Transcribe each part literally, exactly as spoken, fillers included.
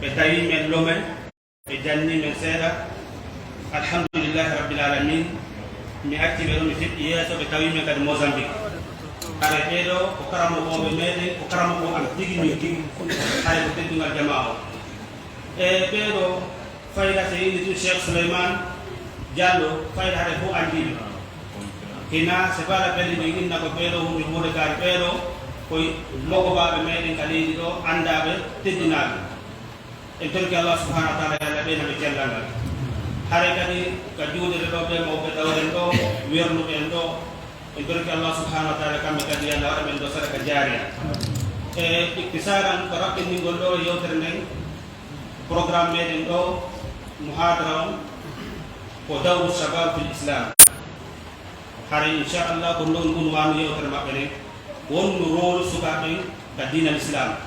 Ɓe tawi men Lome, ɓe janni men seeɗa. Alhamdulillahi Rabbil Alamin. Mi acci ɓe ɗo, mi feƴƴi yeeso, ɓe tawi men kadi Mozambique. Haray ɓee ɗoo ko karamokooɓe meɗen, ko karamokooɓe am tigi min tigi. Haray ko teddungal jamaa on. E ɓee ɗoo, fayda si inni tun Cheikh Souleymane Diallo, fayda haray fof anndi ɓe. Hina, c'est pas la peine min inna ko ɓee ɗoo woni huunde kaari, ɓee ɗoo ko mokobaaɓe meɗen ka leydi ɗoo, anndaaɓe, teddinaaɓe. En torike Allah subhanahu wa ta'ala, yo Allah ɓeydan ɓe cellal ngal. Haray kadi ka juuɗe ɗoo ɓe mawɓe dawren ɗoo, wernuɓe en ɗoo, en torike Allah subhanahu wa ta'ala, kamɓe kadi yo Allah waɗa ɓen ɗoo sadaka jaariya. E iktisaaran ko raɓɓinɗingol ɗoo yewtere nden, programme meɗen ɗoo, muhadara on, ko dawru shabab fil Islam. Haray, inchallah, ko non unwaanu yewtere maɓɓe nden, wonno rôle sukaaɓe ɓen ka diina Islam.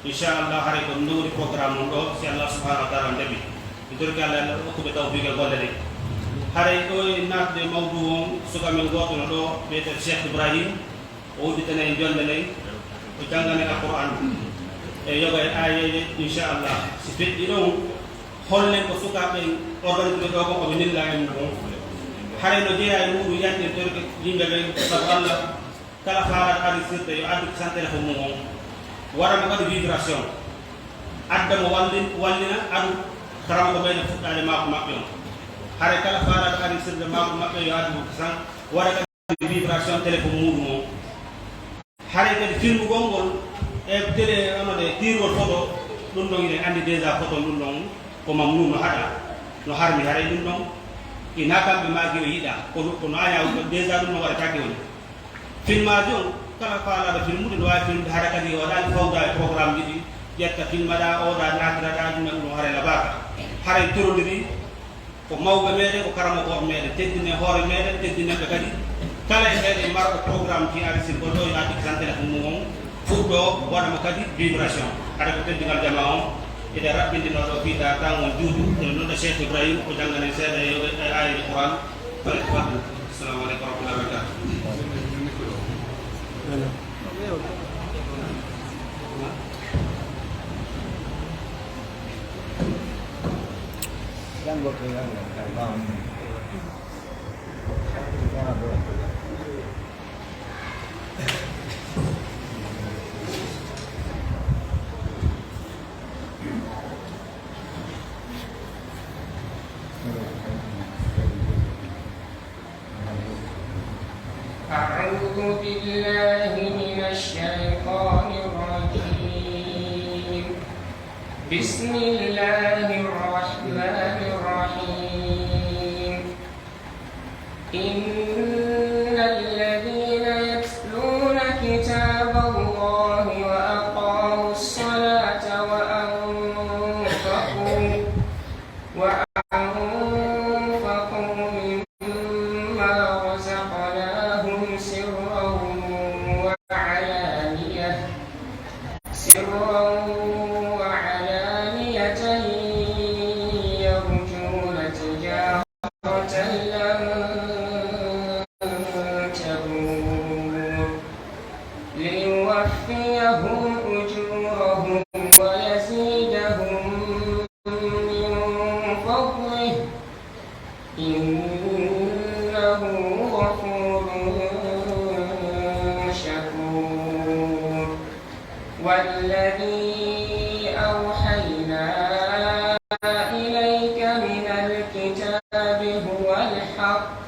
Inchallah, haray ko non woni programme on ɗoo, si Allah subhanahu wa ta'ala jaɓi. Mi torike Allah, Allah okkuɓe tawfiiqa golle ɗen. Haray ɗoo e naatde mawduu on, suka men gooto no ɗoo, wi'etee Cheikh Ibrahim, o udditana en jonde nden, o janngana en Alqur'aan e yoga e aayeeje, inchallah. Si feƴƴi ɗon, hollen ko sukaaɓe ɓen organisé ɗoo kon, ko ɓe nilla en ɗum. Haray no jeyaa e muɗum, yanti en torike yimɓe ɓen, sabu Allah, kala faalaaɗo arisirde yo addu kisan téléphone mum on, waɗa mo kadi vibration, adda mo wallin-, wallina, adu karamoko ɓen e fuɗɗaade maako maɓɓe on. Haray kala faalaaɗo arisirde maako maɓɓe yo addu mo kisan, waɗa kadi vibration téléphone muɗum on. Haray kadi filmugol ngol e télé, onon e tiirgol photo, ɗum ɗon hiɗen anndi déjà photo ɗum ɗon ko mamnuu, no haɗaa, no harmi. Haray ɗum ɗon ina kamɓe maaki o yiɗaa, kono, kono añaa ko déjà ɗum ɗon waɗataake woni. Filmaaji on, kala faalaaɗo filmude no waawi filmude, hara kadi o waɗaali fawda e programmeji ɗin, ƴetta filmaɗaa, oɗaa naatiraɗaa, ɗum ɗon haray labaaka. Haray torondiri. Ko mawɓe meɗen, ko karamokooɓe meɗen, teddinen hoore meɗen, teddinen ɓe kadi. Kala e meɗen marɗo programme fii arisirgol ɗoo, yo addu kisan téléphone mum on, fuɗɗoo, waɗa mo kadi vibration. Haray ko teddungal jamaa on, eɗen raɓɓindinoo ɗoo fii taa tan on juutu, eɗen nodda Cheikh Ibrahim, o janngana en seeɗa e, e aayeeje Qur'aan. Falyatafaddal. Assalamu aleykum wa rahmatullahi wa barakatuh. أعوذ بالله من الشيطان الرجيم. بسم الله الرحمن الرحيم. إن الذين يتلون كتاب الله وأقاموا الصلاة وأنفقوا، وأنفقوا مما رزقناهم سرا وعلانية، سرا وعلانية يرجون تجارة لن تبور ليوفيهم أجورهم ويزيدهم من فضله إنه غفور شكور. والذي أوحينا إليك من الكتاب هو الحق،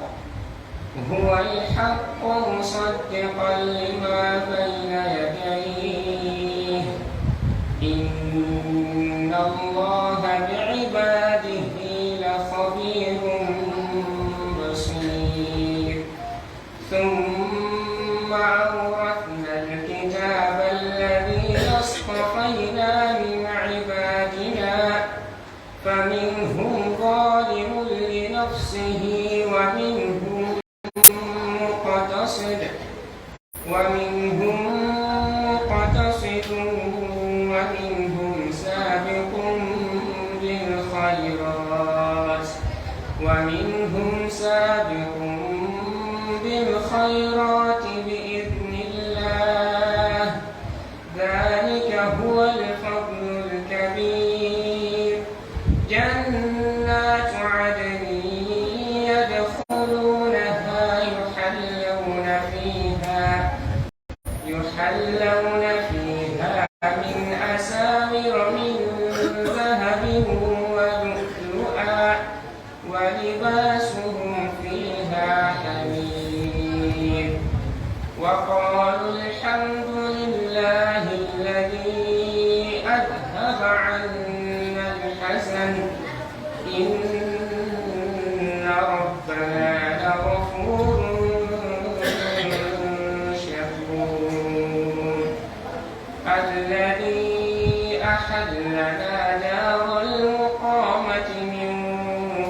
هو الحق مصدقا لما بين يديه، إن الله بعباده لخبير بصير. ثم أورثنا الكتاب الذين اصطفينا من عبادنا فمنهم ظالم لنفسه ومنهم مقتصد، ومنهم مقتصد، ومنهم سابق بالخيرات، ومنهم سابق بالخيرات بإذن الله، ذلك هو الفضل الكبير. عنا الحسن إن ربنا لغفور شكور. الذي أحلنا دار المقامة من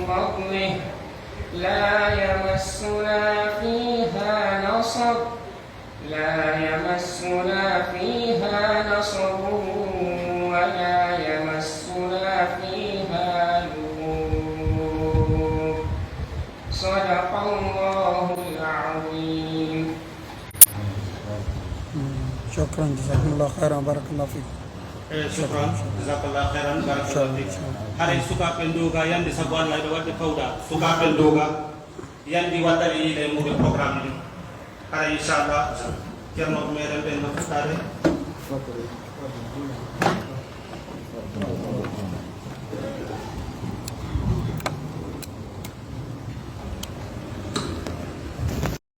فضله لا يمسنا فيها نصب، لا يمسنا فيها نصب ولا يمسنا فيها لغوب. صدق الله العظيم. شكرا، جزاكم الله خيرا، بارك الله فيكم. Eh, shukran, jazakallah khairan, barakallahu fik. Haray sukaaɓe ndooga yande sabu Allah, eɓe waɗde fawda. Sukaaɓe ndooga yandi waɗɗa ɓe yiida e muɓe programme ɗin. Haray inchallah, ceerno meɗen ɓen no fuɗɗaade.